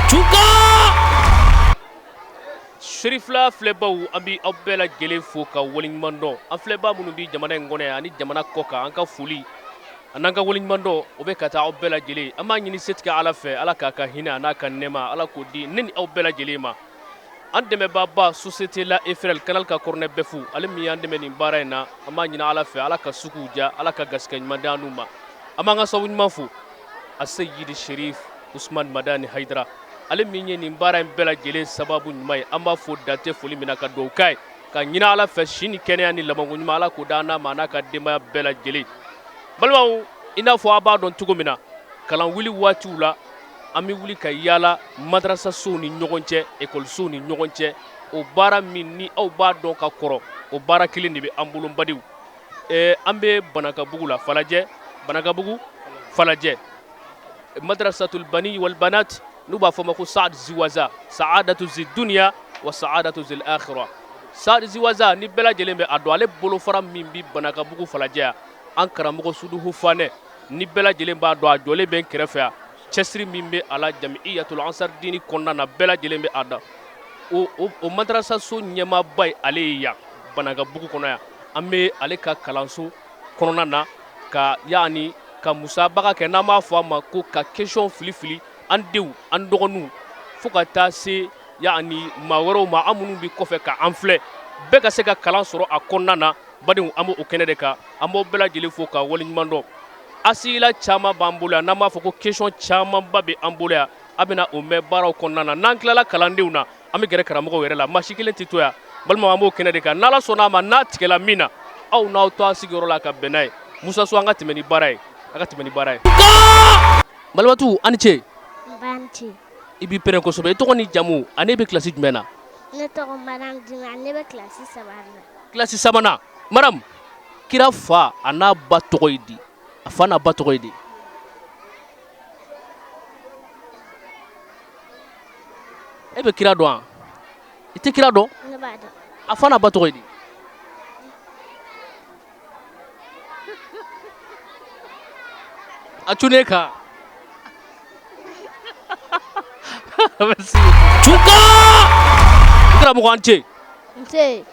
Cuka Serifila filɛbaw, an bɛ aw bɛɛ lajɛlen fo ka waleɲuman dɔn. An filɛbaa minnu bɛ jamana in kɔnɔ yan ani jamana kɔ kan, an ka foli an'an ka waleɲuman dɔn, o bɛ ka taa aw bɛɛ lajɛlen. An b'a ɲini setigi Ala fɛ, Ala k'a ka hinɛ a n'a ka nɛɛma, Ala k'o di ne ni aw bɛɛ lajɛlen ma. An dɛmɛbaaba Société La Efrel Canal ka Kɔrɔnɛ Bɛfu, ale min y'an dɛmɛ nin baara in na, an b'a ɲini Ala fɛ, Ala ka suguw diya, Ala ka garisɛgɛ ɲuman di an n'u ma. An b'an ka sababu ɲuman fo Aseyidi Sherif Usman Madani Hayidara, ale min ye nin baara in bɛɛ lajɛlen sababu ɲuman ye. An b'a fo dantɛ foli min na, ka dugawu k'a ye, ka ɲini Ala fɛ si ni kɛnɛya ni labanko ɲuman, Ala k'o d'an n'a ma, a n'a ka denbaya bɛɛ lajɛlen. Balimaw, i n'a fɔ a b'a dɔn cogo min na, kalan wuli waatiw la, an bɛ wuli ka yaala madrasasow ni ɲɔgɔn cɛ, ekɔlisow ni ɲɔgɔn cɛ. O baara min ni aw b'a dɔn ka kɔrɔ, o baara kelen de bɛ an bolo, badenw. An bɛ Banankabugu la, Falajɛ, Banankabugu Falajɛ, madrasatul bani wal banat, n'u b'a fɔ ma ko Saad Ziwaza, saadatu zi dunya wa saadatu zil akhirah. Saad Ziwaza ni bɛɛ lajɛlen bɛ a dɔn, ale bolofara min bɛ Banankabugu Falajɛ yan, an karamɔgɔ Suduhu Fanɛ ni bɛɛ lajɛlen b'a dɔn, a jɔlen bɛ n kɛrɛfɛ yan. Cɛsiri min bɛ a la Jamiyatul Ansar Dini kɔnɔna na, bɛɛ lajɛlen bɛ a dɔn. O madrasaso ɲɛmaaba ye ale ye yan Banankabugu kɔnɔ yan. An bɛ ale ka kalanso kɔnɔna na ka yaani ka musabaga kɛ, n'an b'a fɔ a ma ko ka question fili fili an denw, an dɔgɔninw, fo ka taa se yaani maa wɛrɛw ma, an minnu bɛ kɔfɛ ka an filɛ, bɛɛ ka se ka kalan sɔrɔ a kɔnɔna na. Badenw, an b'o kɛnɛ de kan. An b'o bɛɛ lajɛlen fo ka waleɲuman dɔn. Asila caman b'an bolo yan, n'an b'a fɔ ko question camanba bɛ an bolo yan. A bɛna o mɛn baaraw kɔnɔna na. N'an tilala kalandenw na, an bɛ gɛrɛ karamɔgɔw yɛrɛ la. Maa si kelen tɛ to yan, balima. An b'o kɛnɛ de kan. N'Ala sɔnna a ma, n'a tigɛla min na, aw n'aw to a sigiyɔrɔ la ka bɛn n'a ye. Musa So, an ka tɛmɛ ni baara ye, an ka tɛmɛ ni baara ye. Malimatu, a ni ce. I b'i pɛrɛn kosɛbɛ. I tɔgɔ ni jamu ani e bɛ kilasi jumɛn na? Ne tɔgɔ Mariam Dunbiya, ne bɛ kilasi sabanan na. Kilasi sabanan. Mariam, kira fa a n'a ba tɔgɔ ye di? A fa n'a ba tɔgɔ ye di? E bɛ kira dɔn wa? I tɛ kira dɔn? Ne b'a dɔn. A fa n'a ba tɔgɔ ye di? A cunnen kan. Merci. Tuka! Karamɔgɔ, an ce. Nse.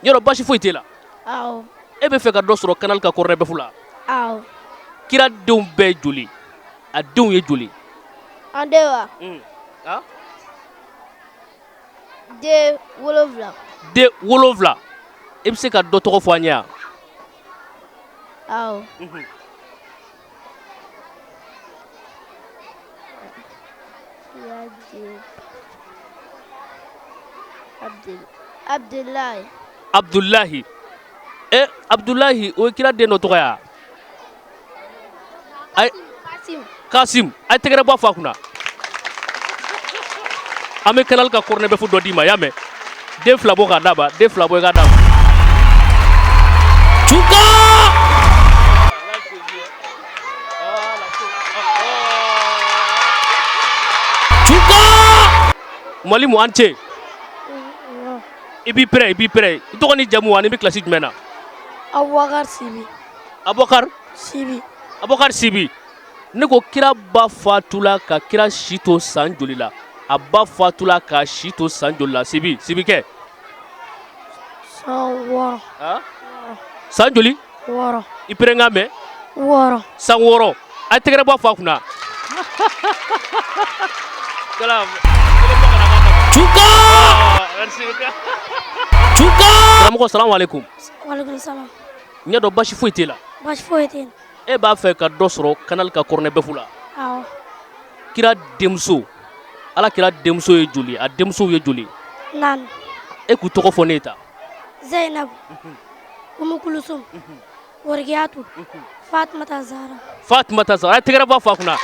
Yɔrɔ baasi foyi t'e la? Awɔ. E bɛ fɛ ka dɔ sɔrɔ Canal ka Kɔrɔnɛ Bɛfu la? Awɔ. Kira denw bɛɛ ye joli? A denw ye joli? An den wa? Ah? Den 7. Den 7. I bɛ se ka dɔ tɔgɔ fɔ an ye wa? Awɔ. Abdulahi. Abdulahi. E Abdulahi, o ye kira den dɔ tɔgɔ ye wa? Kasim. Kasim. A ye tɛgɛrɛ bɔ a fa kunna. An bɛ Canal ka Kɔrɔnɛ Bɛfu dɔ d'i ma, y'a mɛn? Den fila bɔ k'a d'a ma, den fila bɔ i k'a d'a ma. Tuka! Tuka! Mwalimu, an ce. I b'i pɛrɛn, i b'i pɛrɛn. I tɔgɔ ni jamu ani i bɛ kilasi jumɛn na? Abubakar Sibi. Abubakar Sibi. Abubakar Sibi. Ne ko kira ba fatula ka kira si to san joli la? A ba fatula ka si to san joli la? Sibi, Sibi kɛ. San 6. San joli? 6. I pɛrɛn ka mɛn. 6. San 6. A ye tɛgɛrɛ bɔ a fa kunna. Tuka! Tuka! Karamɔgɔ, salamu aleykum. Walekum salam. N y'a dɔn basi foyi t'e la. Baasi foyi tɛ n na. E b'a fɛ ka dɔ sɔrɔ Canal ka Kɔrɔnɛ Bɛfu la? Awɔ. Kira denmuso, Ala kira denmuso ye joli? A denmusow ye joli? 4. E k'u tɔgɔ fɔ ne ye tan. Zeyinabu, Umu Kulusum, Warikiyatu, Fatumata Zara. Fatumata Zara, a ye tɛgɛrɛ bɔ a fa kunna.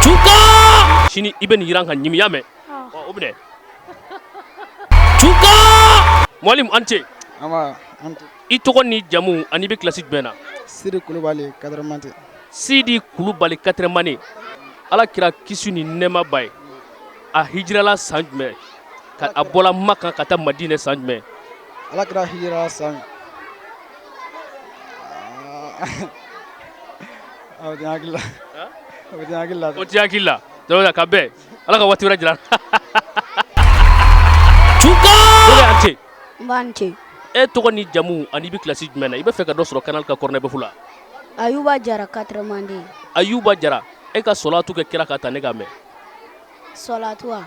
Tuka! Sini i bɛ nin yiran ka ɲimi, y'a mɛn? O minɛ. Tuka! Mwalimu, an ce. An an ce. I tɔgɔ ni jamu ani i bɛ kilasi jumɛn na? Sidi Kulubali, quatrième année. Sidi Kulubali, quatrième année. Ala kira kisi ni nɛɛma b'a ye. A hijirala san jumɛn? Ka a bɔla Maka ka taa Madinɛ san jumɛn? Ala kira hijira san. O tɛ n hakili la. O tɛ n hakili la. O t'i hakili la. Dɔrɔn ka bɛn. Ala ka waati wɛrɛ jira. Tuka! A ni ce. Nba ni ce. E tɔgɔ ni jamu ani i bɛ kilasi jumɛn na? I bɛ fɛ ka dɔ sɔrɔ Canal ka Kɔrɔnɛ Bɛfu la. Ayuba Jara quatrième année. Ayuba Jara, e ka sɔlatu kɛ kira kan tan ne k'a mɛn. Sɔlatu wa?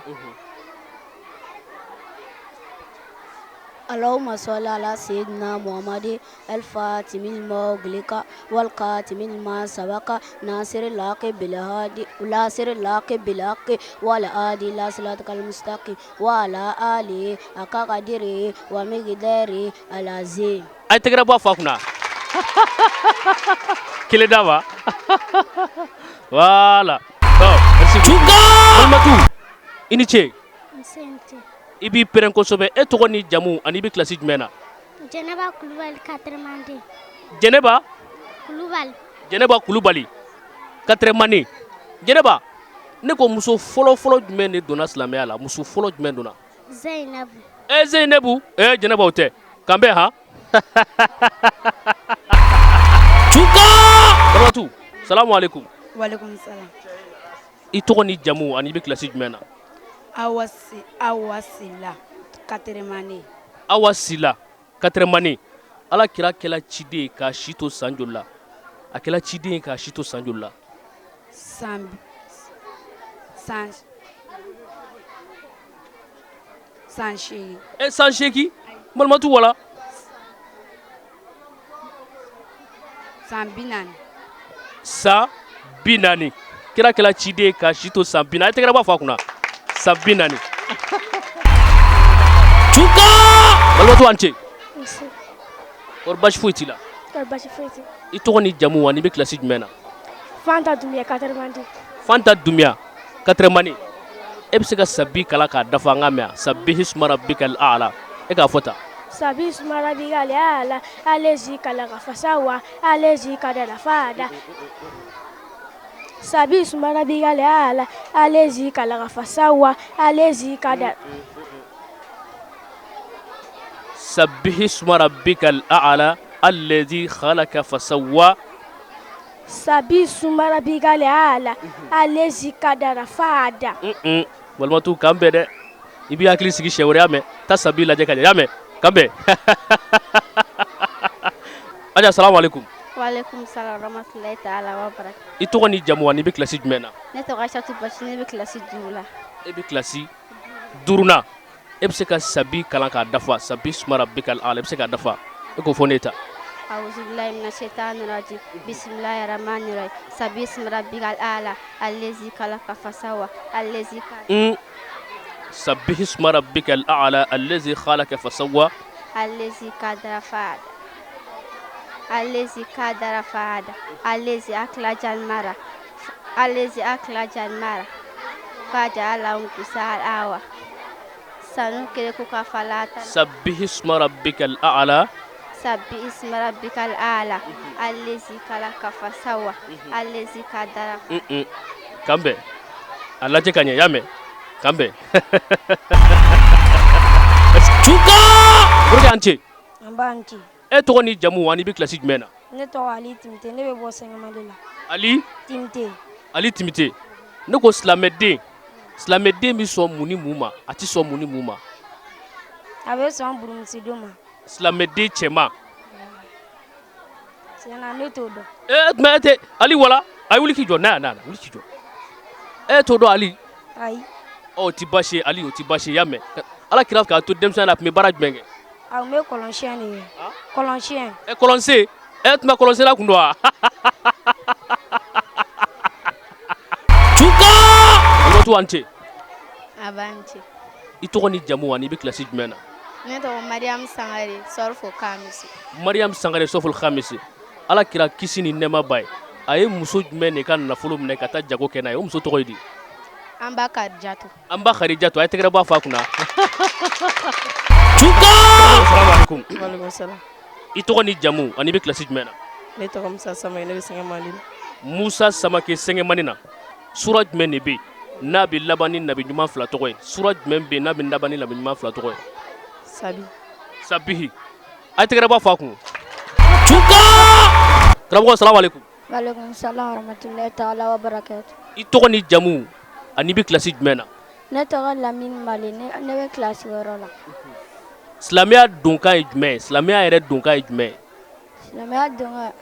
Allahumma salli ala sayyidina Muhammad al-fatimi lima uglika wal khatimi lima sabaka nasiri laqi bil hadi nasiri laqi bil haqi wal hadi ila siratikal mustaqim wa ala alihi haqqa qadrihi wa miqdarihi al azim. A ye tɛgɛrɛ bɔ a fa kunna. Kelen d'a ma. Voilà. Merci beaucoup. Balimatu, i ni ce. Nse ni ce. I b'i pɛrɛn kosɛbɛ. E tɔgɔ ni jamu ani i bɛ kilasi jumɛn na? Jɛnɛba Kulubali quatrième année. Jɛnɛba Kulubali. Jɛnɛba Kulubali quatrième année. Jɛnɛba, ne ko muso fɔlɔ fɔlɔ jumɛn de donna silamɛya la? Muso fɔlɔ jumɛn donna? Zeyinabu. E Zeyinabu, e Jɛnɛba o tɛ. K'an bɛn han. Tuka! Balimatu, salamu aleykum. Walekum salam. I tɔgɔ ni jamu ani i bɛ kilasi jumɛn na? Awa Awa Sila quatrième année. Awa Sila quatrième année. Ala kira kɛla ciden ye k'a si to san joli la? A kɛla ciden ye k'a si to san joli la? San san san 8. E san 8 Balimatu wala? San 40. San 40. Kira kɛla ciden ye k'a si to san 40. A ye tɛgɛrɛ bɔ a fa kunna. San 40. Tuka! Balimatu a ni ce. Nse. Kɔri baasi foyi t'i la? Kɔri baasi foyi t'i la. I tɔgɔ ni jamu ani i bɛ kilasi jumɛn na? Fanta Dunbiya quatrième année. Fanta Dunbiya quatrième année. E bɛ se ka sabi kalan k'a dafa an ka mɛn wa? Sabihisma rabbikal a'la. E k'a fɔ tan. Sabihisma rabbikal a'la allazi khalaqa fasawa allazi qaddara fahada. Sabihisma rabbikal a'la allazi khalaqa fasawa allazi qaddara. Sabihisma rabbikal a'la allazi khalaqa fasawa. Sabihisma rabbikal a'la allazi qaddara fahada. Balimatu k'an bɛn dɛ. I b'i hakili sigi siɲɛ wɛrɛ y'a mɛn? Taa sabi lajɛ ka ɲɛ y'a mɛn? K'an bɛn. Aja salamu aleykum. Waaleykum salam warahmatulahi taala wa barakatuh. I tɔgɔ ni jamu ani i bɛ kilasi jumɛn na? Ne tɔgɔ Aïssatou Basi, ne bɛ kilasi 5 la. E bɛ kilasi 5 na. E bɛ se ka sabi kalan k'a dafa sabihisma rabbikal a'la i bɛ se k'a dafa e k'o fɔ ne ta. Awuzubilahi mina shaitani rajim bisimilahi rahmani rahim sabihisma rabbikal a'la allazi khalaqa fasawa allazi Sabihisma rabbikal a'la allazi khalaqa fasawa allazi qaddara fahada allazi qaddara fahada allazi akhlajal mara allazi akhlajal mara faja'alahu gusa'an ahwa sanuqri'uka fala tansa Sabihisma rabbikal a'la Sabihisma rabbikal a'la allazi khalaqa fasawa allazi qaddara K'an bɛn a lajɛ ka ɲɛ y'a mɛn k'an bɛn. Tuka! Kɔrɔkɛ a ni ce. Nba a ni ce. E tɔgɔ ni jamu ani i bɛ kilasi jumɛn na? Ne tɔgɔ Ali Timite, ne bɛ bɔ cinquième année la. Ali Timite. Ali Timite. Ne ko silamɛden silamɛden bɛ sɔn mun ni mun ma? A tɛ sɔn mun ni mun ma? A bɛ sɔn burumusidon ma. Silamɛden cɛman. Tiɲɛ na ne t'o dɔn. Ee tuma e tɛ Ali wala a ye wuli k'i jɔ na yan na wuli k'i jɔ. E t'o dɔn Ali? Ayi. Ɔ o tɛ baasi ye Ali o tɛ baasi ye y'a mɛn. Ala kira k'a to denmisɛnya la a tun bɛ baara jumɛn kɛ? A tun bɛ kɔlɔnsiyɛn de kɛ. Kɔlɔnsiyɛn. Ɛ kɔlɔnsen e tuma kɔlɔnsenna tun don wa? Tuka! Balimatu a ni ce. A b'a ni ce. I tɔgɔ ni jamu ani i bɛ kilasi jumɛn na? Ne tɔgɔ Mariam Sangare Sɔrifo Kamisi. Mariam Sangare Sɔrifo Kamisi. Ala kira kisi ni nɛɛma b'a ye. A ye muso jumɛn de ka nafolo minɛ ka taa jago kɛ n'a ye? O muso tɔgɔ ye di? An ba Karijatu. An ba Karijatu a ye tɛgɛrɛ bɔ a fa kunna. Tuka! Salamu aleykum. Waaleykum salam. I tɔgɔ ni jamu ani i bɛ kilasi jumɛn na? Ne tɔgɔ Musa Samake ne bɛ cinquième année la. Musa Samake cinquième année na. Sura jumɛn de bɛ yen n'a bɛ laban ni nabi ɲuman fila tɔgɔ ye? Sura jumɛn bɛ yen n'a bɛ laban ni nabi ɲuman fila tɔgɔ ye? Sabi. Sabihi. A ye tɛgɛrɛ bɔ a fa kun. Tuka! Karamɔgɔ salamu aleykum. Walekum salam warahmatullahi taala wa barakatu. I tɔgɔ ni jamu ani bɛ kilasi jumɛn na? Ne tɔgɔ Lamini Male, ne bɛ kilasi 6 la. Silamɛya donkan ye jumɛn ye? Silamɛya yɛrɛ donkan ye jumɛn ye? Silamɛya donkan.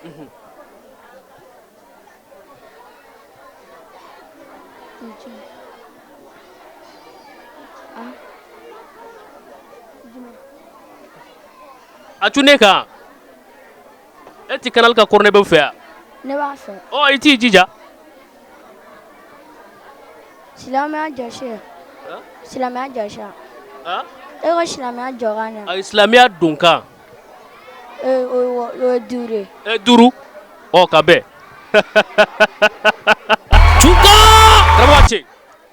A tun ne kan e tɛ Canal ka kɔrɔnɛ bɛ fɛ yan? Ne b'a fɛ. Ɔ i t'i jija. Silamɛya jɔsen. Silamɛya jɔsen. E ko silamɛya jɔkan na. Ayi, silamɛya donkan. O ye 5 ye. 5 ɔ ka bɛn. Tuka karamɔgɔ ce.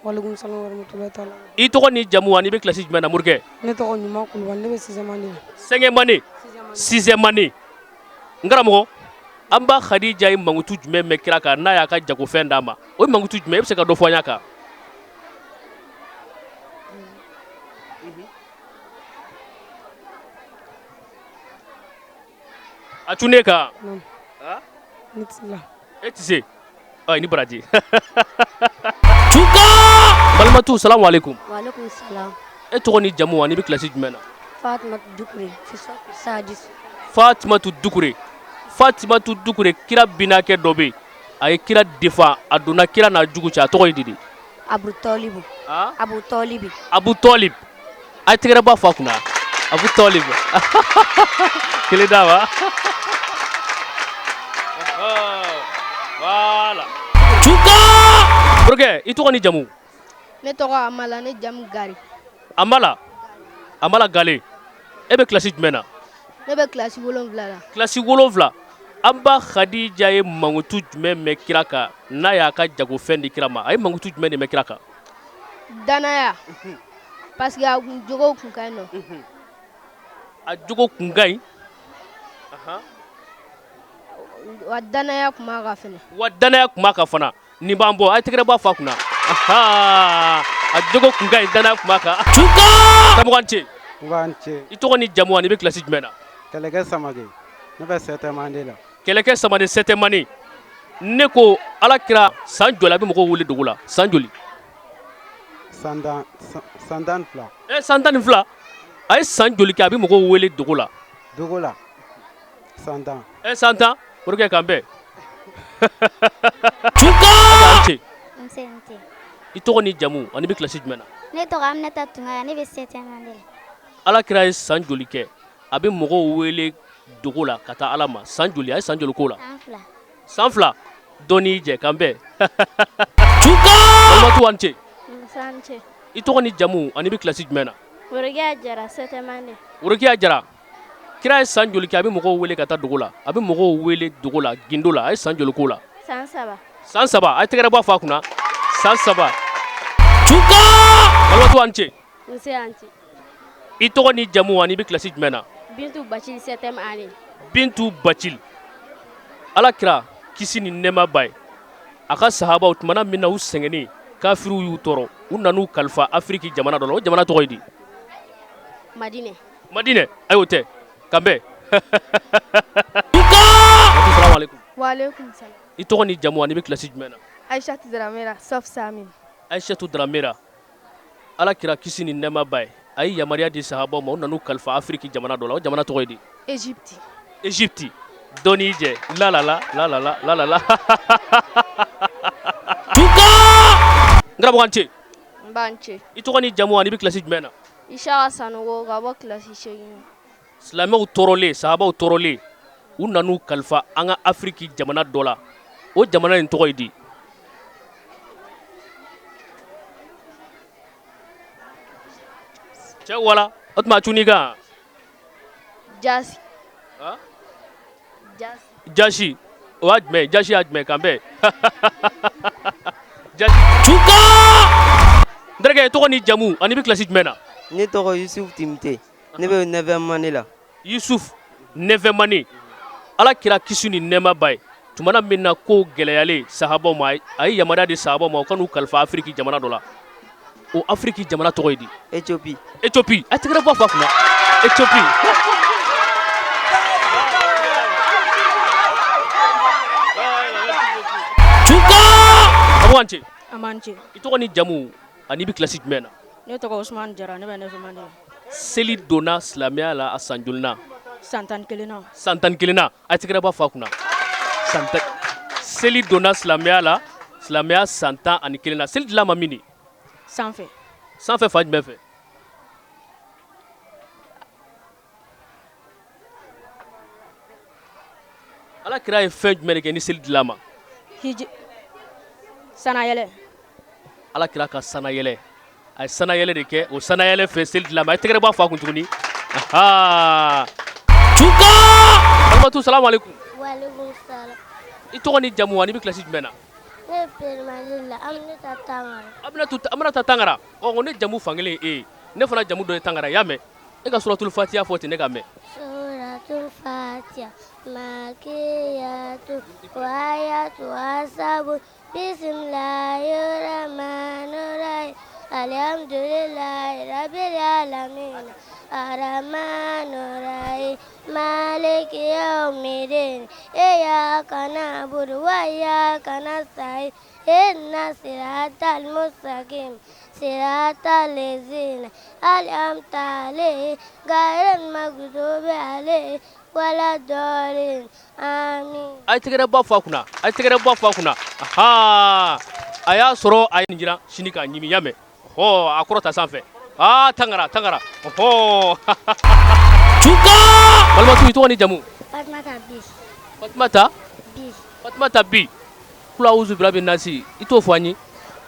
Walekum salam warahmatullahi taala. I tɔgɔ ni jamu ani i bɛ kilasi jumɛn na morikɛ? Ne tɔgɔ Ɲuman Kulubali, ne bɛ 6e année la. 5e année. 6e année. N karamɔgɔ, an ba Khadija ye mankutu jumɛn mɛn kira kan n'a y'a ka jagofɛn d'a ma? O ye mankutu jumɛn? E bɛ se ka dɔ fɔ an y'a kan? A tun ne kan. Ne tɛ se la. E tɛ se? Ɔ ni baraji. Tuka balimatu, salamu aleykum. Waaleykum salam. E tɔgɔ ni jamu ani i bɛ kilasi jumɛn na? Fatumata Dukure, fi sadis. Fatumatu Dukure. Fatimatu Dukure, kira binakɛ dɔ bɛ yen, a ye kira defa, a donna kira n'a jugu cɛ, a tɔgɔ ye di de? Abu Tɔlibu. Abu Tɔlibi. Abu Tɔlib. A ye tɛgɛrɛ ba fa kunna. Abu Tɔlib. Kelen d'a ma. Voilà. Tuka! Morikɛ, i tɔgɔ ni jamu? Ne tɔgɔ Amala, ne jamu Gari. Amala. Amala Gale. E bɛ kilasi jumɛn na? Ne bɛ kilasi 7 la. Kilasi 7. An ba Khadija ye mankutu jumɛn mɛn kira kan n'a y'a ka jagofɛn di kira ma? A ye mankutu jumɛn de mɛn kira kan? Danaya. Parce que a kun jogo kun ka ɲi nɔ. A jogo kun ka ɲi. Wa danaya kun b'a kan fɛnɛ. Wa danaya kun b'a kan fana. Nin b'an bɔ, a ye tɛgɛrɛ bɔ a fa kunna. A jogo kun ka ɲi, danaya kun b'a kan. Tuka! Karamɔgɔ, an ce. N ce. I tɔgɔ ni jamu ani i bɛ kilasi jumɛn na? Kɛlɛkɛ Samake, ne bɛ 7e année la. Kɛlɛkɛ Samake, 7e année. Ne ko ala kira san joli a bɛ mɔgɔw wele dogo la? San joli? San 12. San 12. A ye san joli kɛ a bɛ mɔgɔw wele dogo la? Dogo la. San 10. San 10. Morikɛ, k'an bɛn. Tuka! An ce. Nse, nse. I tɔgɔ ni jamu ani i bɛ kilasi jumɛn na? Ne tɔgɔ Aminata Tunkara, ne bɛ 7e année la. Ala kira ye san joli kɛ a bɛ mɔgɔw wele dogo la ka taa ala ma? San joli? A ye san joli k'o la? San 2. San 2. Dɔɔni jɛ k'an bɛn. Tuka! Balimatu, an ce. Nse, an ce. I tɔgɔ ni jamu ani i bɛ kilasi jumɛn na? Worokiya Jara, 7e année. Worokiya Jara. Kira ye san joli kɛ a bɛ mɔgɔw wele ka taa dogo la? A bɛ mɔgɔw wele dogo la, gindo la, a ye san joli k'o la? San 3. San 3. A ye tɛgɛrɛ bɔ a fa kunna. San 3. Tuka! Balimatu, an ce. Nse, an ce. I tɔgɔ ni jamu ani i bɛ kilasi jumɛn na? Bintu Bacili, 7e année. Bintu Bacili. Ala kira kisi ni nɛɛma b'a ye, a ka sahabaw tumana min na u sɛgɛnnen, kafiriw y'u tɔɔrɔ, u nan'u kalifa Afiriki jamana dɔ la, o jamana tɔgɔ ye di? Madinɛ. Madinɛ. Ayi, o tɛ. Kan bɛn. Tuka! Salamu aleykum. Waaleykum salam. I tɔgɔ ni jamu ani i bɛ kilasi jumɛn na? Aïchatou Dramera, Sof Samin. Aïchatou Dramera. Ala kira kisi ni nɛɛma b'a ye, a ye yamaruya di sahabaw ma, u nan'u kalifa Afiriki jamana dɔ la, o jamana tɔgɔ ye di? Égypte. Égypte. Dɔɔni jɛ. La la la la la la la la la. Tuka! N karamɔgɔ, an ce. N b'an ce. I tɔgɔ ni jamu ani i bɛ kilasi jumɛn na? Isaka Sanogo ka bɔ kilasi 8. Silamɛw tɔɔrɔlen, sahabaw tɔɔrɔlen, u nan'u kalifa an ka Afiriki jamana dɔ la, o jamana in tɔgɔ ye di? Cɛ wala, o tuma a cun'i kan. Jasi. Jasi. Jasi. O y'a jumɛn ye? Jasi y'a jumɛn? K'an bɛn. Jasi. Tuka! N terikɛ, i tɔgɔ ni jamu ani i bɛ kilasi jumɛn na? Ne tɔgɔ Yusuf Timite, ne bɛ 9e année la. Yusuf, 9e année. Ala kira kisi ni nɛɛma b'a ye, tumana min na ko gɛlɛyalen sahabaw ma, a ye yamaruya di sahabaw ma u ka n'u kalifa Afiriki jamana dɔ la, o Afiriki jamana tɔgɔ ye di? Éthiopie. Éthiopie. A tɛgɛrɛ bɔ a fa kunna. Éthiopie. Karamɔgɔ, an ce. An b'an ce. I tɔgɔ ni jamu ani i bɛ kilasi jumɛn na? Ne tɔgɔ Usumani Jara, ne bɛ neuvième année la. Seli donna silamɛya la a san joli na? San 11 na. San 11 na. A ye tɛgɛrɛ bɔ fa kunna. San tan, seli donna silamɛya la, silamɛya san 11 na. Seli dila ma min de? Sanfɛ. Sanfɛ, fan jumɛn fɛ? Ala kira ye fɛn jumɛn de kɛ ni seli dila ma? Hiji, sanayɛlɛ. Ala kira ka sanayɛlɛ, a ye sanayɛlɛ de kɛ. O sanayɛlɛ fɛ, seli dila ma. A ye tɛgɛrɛ bɔ fa kun tuguni. Aha, tuka balimatu, salamu aleykum. Waaleykum salam. I tɔgɔ ni jamu ani i bɛ kilasi jumɛn na? Ne ye première la, Aminata Tangara. Aminata Tangara. Ɔ, ne jamu fankelen ye e ye, ne fana jamu dɔ ye Tangara. Y'a mɛn? E ka suratul fatiha fɔ ten, ne ka mɛn. Suratul Fatiha makiyatu wa ayatu asabu bismillahirrahmanirrahim alhamdulillahi rabbil alamin arrahmanirrahim maliki yawmiddin iyyaka na'budu wa iyyaka nasta'in ihdinas siratal mustaqim siratal ladzina an'amta alaihim ghayril maghdubi alaihim waladdallin amin. A ye tɛgɛrɛ ba fɔ a kunna, a ye tɛgɛrɛ ba fɔ a kunna. Aha, a y'a sɔrɔ a ye nin jira sini k'a ɲimi. Y'a mɛn? Ɔ, a kɔrɔ ta sanfɛ. Aa, Tangara, Tangara. Ɔhɔ, tuka balimatu, i tɔgɔ ni jamu? Fatumata Bi. Fatumata Bi. Fatumata Bi. Kula wuzu birabi nasi, i t'o fɔ an ye.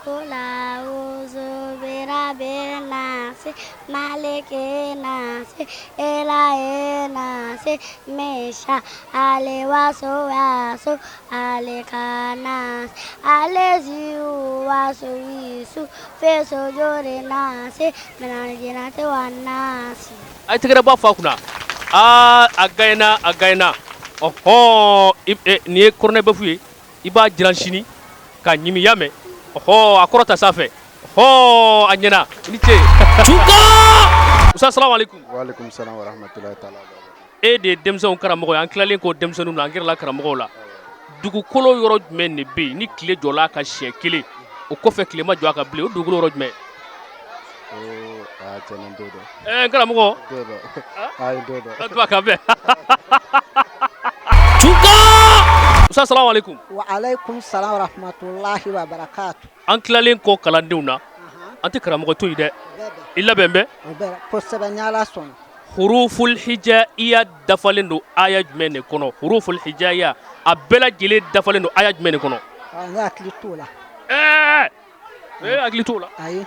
Qul a'udhu birabbin nasi malikin nasi ilahin nasi min sharri waswasil khannas allazi yuwaswisu fi sudurin nasi minal jinnati wan nasi. A ye tɛgɛrɛ ba fɔ a kunna. Aa, a gagné, a gagné. Ɔhɔ, nin ye corned-beef ye, i b'a jiran sini ka ɲimi. Y'a mɛn? Ɔhɔ, a kɔrɔ ta sanfɛ. Ɔhɔ, a ɲɛna, i ni ce. Tuka Musa, salamu aleykum. Waaleykum salam wa rahmatulahi taala wa barakatuh. E de ye denmisɛnw karamɔgɔ ye. An tilalen kɔ denmisɛnninw na, an gɛrɛla karamɔgɔw la. Dugukolo yɔrɔ jumɛn de bɛ yen ni tile jɔla a kan siɲɛ kelen, o kɔfɛ tile ma jɔ a kan bilen? O dugukolo yɔrɔ jumɛn? Oo, aa, cɛ, n t'o dɔn. Ɛɛ, n karamɔgɔ. N t'o dɔn. Ayi, n t'o dɔn. Tuba k'an bɛn. Tuka Musa, salamu aleykum. Wa alaikum salam wa rahmatullahi wa barakatuh. An tilalen kɔ kalandenw na, an tɛ karamɔgɔ to yen dɛ. I labɛn bɛ? O bɛɛ kosɛbɛ, ni Ala sɔnna. Huruful hijaiya dafalen don aya jumɛn de kɔnɔ? Huruful hijaiya a bɛɛ lajɛlen dafalen don aya jumɛn de kɔnɔ? Ne hakili t'o la. Ɛɛ, e hakili t'o la? Ayi.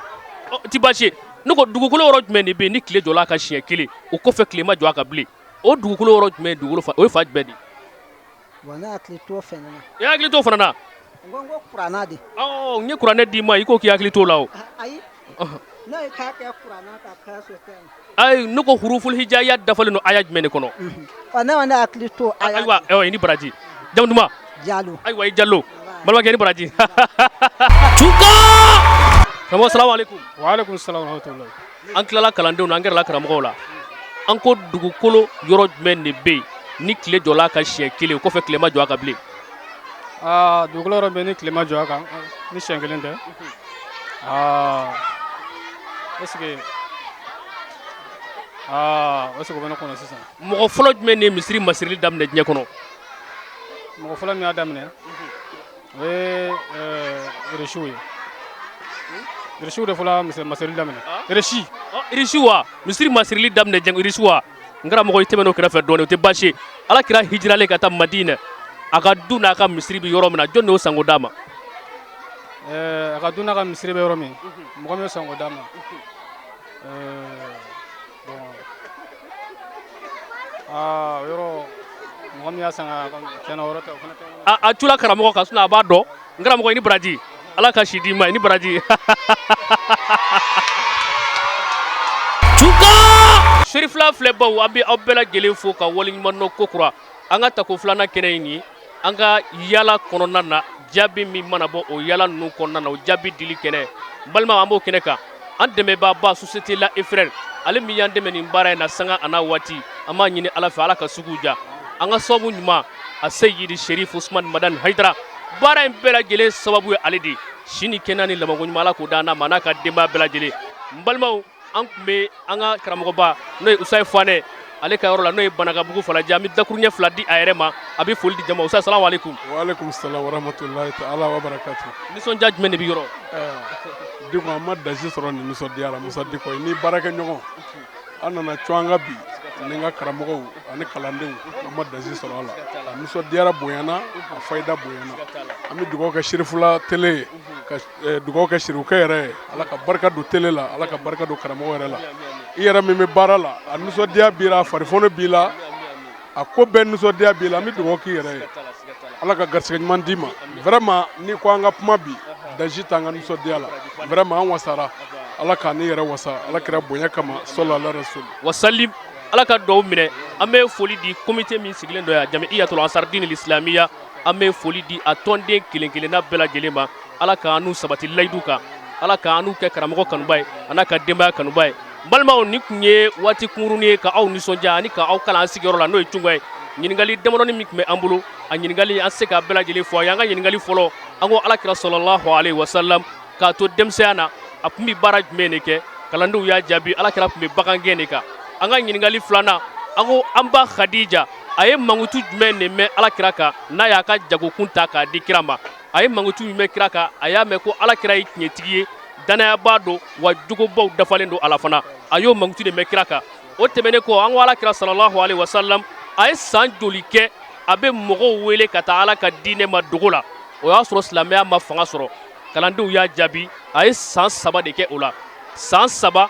Ɔ, ti baasi ye. Ne ko dugukolo yɔrɔ jumɛn de bɛ yen ni tile jɔla a kan siɲɛ kelen, o kɔfɛ tile ma jɔ a kan bilen? O dugukolo yɔrɔ jumɛn? Dugukolo fa, o ye fa jumɛn de ye? Bon, ne hakili t'o fɛnɛ na. E hakili t'o fana na? N ko kuranna de. Ɔ, n ye kuranɛ d'i ma, i ko k'i hakili t'o la o. Ayi, ne ye k'a kɛ kuranna ka kɛ so tɛ. Ayi, ne ko huruful hijaiya dafalen don aya jumɛn de kɔnɔ? Ɔ, ne ma ne hakili t'o aya. Ayiwa, ayiwa, i ni baraji. Jamu duman? Jalo. Ayiwa, i Jalo. Balimakɛ, i ni baraji. Tuka karamɔgɔ, salamu aleykum. Waaleykum salam wa rahmatullahi. An tilala kalandenw na, an gɛrɛla karamɔgɔw la. An ko dugukolo yɔrɔ jumɛn de bɛ yen ni tile jɔla a kan siɲɛ kelen, o kɔfɛ tile ma jɔ a kan bilen? Aa, dugukolo yɔrɔ bɛ ni tile ma jɔ a kan ni siɲɛ kelen tɛ. Aa, est ce que aa, est ce que o bɛ ne kɔnɔ sisan? Mɔgɔ fɔlɔ jumɛn de ye misiri masirili daminɛ diɲɛ kɔnɔ? Mɔgɔ fɔlɔ min y'a daminɛ, o ye Irisiw ye. Irisiw de fɔlɔ misiri masirili daminɛ. Irisi. Irisi wa? Misiri masirili daminɛ diɲɛ, Irisi wa? N karamɔgɔ, i tɛmɛn'o kɛrɛfɛ dɔɔnin, o tɛ baasi ye. Ala kira hijiralen ka taa Madinɛ, a ka du n'a ka misiri bɛ yɔrɔ min na, jɔn de y'o sanko d'a ma? A ka du n'a ka misiri bɛ yɔrɔ min, mɔgɔ min y'o sanko d'a ma, bon, aa, o yɔrɔ, mɔgɔ min y'a san ka tiɲɛna, o yɔrɔ tɛ, o fana tɛ. A cula karamɔgɔ kan, sinon a b'a dɔn. N karamɔgɔ, i ni baraji, Ala ka si d'i ma, i ni baraji. Tuka Serifila filɛbaw, an bɛ aw bɛɛ lajɛlen fo ka waleɲuman dɔn kokura. An ka tako filanan kɛnɛ in ye, an ka yala kɔnɔna na, jaabi min mana bɔ o yala ninnu kɔnɔna na, o jaabi dili kɛnɛ, n balimaw, an b'o kɛnɛ kan. An dɛmɛbaaba, société La et Frères, ale min y'an dɛmɛ nin baara in na sanga a n'a waati, an b'a ɲini Ala fɛ, Ala ka sugu ja. An ka sababu ɲuman, a Seyidi Sherif Usman Madani Hayidara, baara in bɛɛ lajɛlen sababu ye ale de ye. Si ni kɛnɛya ni labanko ɲuman, Ala k'o d'an n'a ma, n'a ka denbaya bɛɛ lajɛlen. N balimaw, an tun bɛ an ka karamɔgɔba, n'o ye Usayi Fanɛ, ale ka yɔrɔ la, n'o ye Banakabugu Falajɛ. An bɛ dakuruɲɛ 2 di a yɛrɛ ma, a bɛ foli di jama. Usayi, salamu aleykum. Waaleykum salam warahmatulahi taala wa barakatu. Nisɔndiya jumɛn de bɛ yɔrɔ? Diko, an ma dasi sɔrɔ nin nisɔndiya la. Musa Diko ni baarakɛɲɔgɔn, an nana cun an ka bi ni n ka karamɔgɔw ani kalandenw, an ma dasi sɔrɔ a la. A nisɔndiyara bonyana, a fayida bonyana. An bɛ dugawu kɛ Sirifula tele ye, ka dugawu kɛ Sirifukɛ yɛrɛ ye. Ala ka barika don tele la, Ala ka barika don karamɔgɔ yɛrɛ la. I yɛrɛ min bɛ baara la, a nisɔndiya b'i la, a farifoni b'i la, a ko bɛɛ nisɔndiya b'i la. An bɛ dugawu k'i yɛrɛ ye, Ala ka garisɛgɛ ɲuman d'i ma. Vraiment, n'i ko an ka kuma bi, dasi t'an ka nisɔndiya la. Vraiment, an wasara. Ala k'an ni yɛrɛ wasa, Ala kira bonya kama, sɔlala rasul. Wasalim, Ala ka dugawu minɛ. An bɛ foli di comité min sigilen dɔ yan, Jamiyatul Ansardin Islamiya. An bɛ foli di a tɔnden kelen kelenna bɛɛ lajɛlen ma. Ala k'an n'u sabati layidu kan, Ala k'an n'u kɛ karamɔgɔ kanuba ye, a n'a ka denbaya kanuba ye. N balimaw, nin tun ye waati kunkurunin ye ka aw nisɔndiya ani ka aw kalan an sigiyɔrɔ la, n'o ye Cunga ye. Ɲininkali damadɔni min tun bɛ an bolo, a ɲininkali an se k'a bɛɛ lajɛlen fɔ a ye. An ka ɲininkali fɔlɔ, an ko Ala kira sɔlɔlahu alaihi wasalam, k'a to denmisɛnya na, a tun bɛ baara jumɛn de kɛ? Kalandenw y'a jaabi, Ala kira tun bɛ bagan gɛn de kan. An ka ɲininkali filanan, an ko an ba Khadija, a ye mankutu jumɛn de mɛn Ala kira kan n'a y'a ka jagokun ta k'a di kira ma? A ye mankutu min mɛn kira kan, a y'a mɛn ko Ala kira ye tiɲɛtigi ye, danayabaa don, wa jogobaw dafalen don a la fana. A y'o mankutu de mɛn kira kan. O tɛmɛnen kɔ, an ko Ala kira salalahu alaihi wasalam, a ye san joli kɛ a bɛ mɔgɔw wele ka taa Ala ka diinɛ ma dogo la? O y'a sɔrɔ silamɛya ma fanga sɔrɔ. Kalandenw y'a jaabi, a ye san 3 de kɛ o la. San 3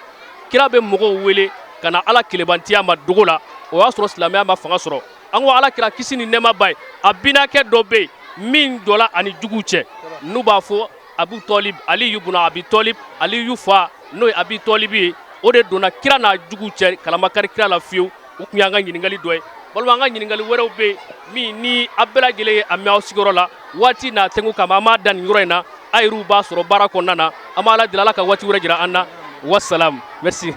kira bɛ mɔgɔw wele ka na Ala kelebantiya ma dogo la, o y'a sɔrɔ silamɛya ma fanga sɔrɔ. An ko Ala kira, kisi ni nɛɛma b'a ye, a binakɛ dɔ bɛ yen min jɔla ani juguw cɛ, n'u b'a fɔ Abu Tɔlib, Aliyu buna Abi Tɔlib. Aliyu fa, n'o ye Abi Tɔlib ye, o de donna kira n'a juguw cɛ, kalamakari kira la fiyewu. O tun y'an ka ɲininkali dɔ ye. Balima, an ka ɲininkali wɛrɛw bɛ yen min ni a bɛɛ lajɛlen ye a mɛn aw sigiyɔrɔ la waati n'a tɛnku kama, an b'a da nin yɔrɔ in na. A yɛrɛw b'a sɔrɔ baara kɔnɔna na. An b'a Ala deli, Ala ka waati wɛrɛ jira an na. Wasalam, merci.